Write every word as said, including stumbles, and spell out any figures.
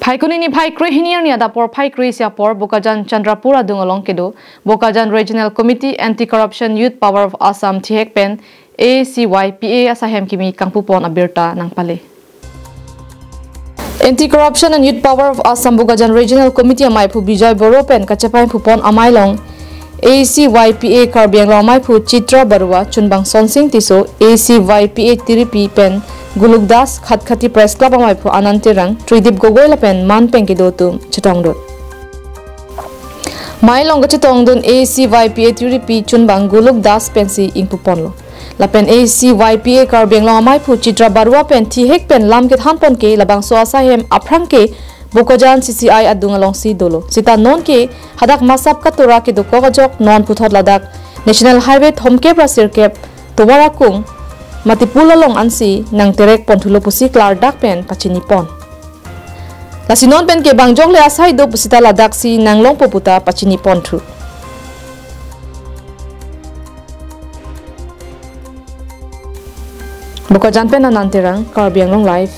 Phaikuni niphai krehini arni adapor phai kre isi apor Bokajan Chandrapur adung along kedo Bokajan Regional Committee Anti Corruption Youth Power of Assam thihek pen A C Y P A asahem kimi kangpupon abirta nangpale. Anti Corruption and Youth Power of Assam Bokajan Regional Committee amaiphu Bijoy Boro pen kachepaipupon amailong A C Y P A Karbi Anglong amaiphu Chitra Barua, chunbang Sonsing Tisso, A C Y P A Tiripi pen Guluk Das, Khatkhati Press Club amaiphu Anand Terang, Tridip Gogoi lapen man pen kedo atum chetongdun. Mailong kachetongdun A C Y P A Tiripi chunbang Guluk Das pensi ingpuponlo. Lapen A C Y P A Karbi Anglong amaiphu Chitra Barua pen thihek pen lam kethanpon ke labangso asahem aphrang ke Bokajan C C I adung alongsi dolo. Sita non ke hadak masap katura kedokok ajok non puthot ladak National Highway thomkep ra sirkep tovar akung Matipul along ansi nangterek ponthulo pusi klardak pen pachinipon. Lasi non pen ke bang jokle asai do pusita ladaksi nanglongpo puta pachiniponthu. Bokajan pen Anand Terang, Karbi Anglong Live,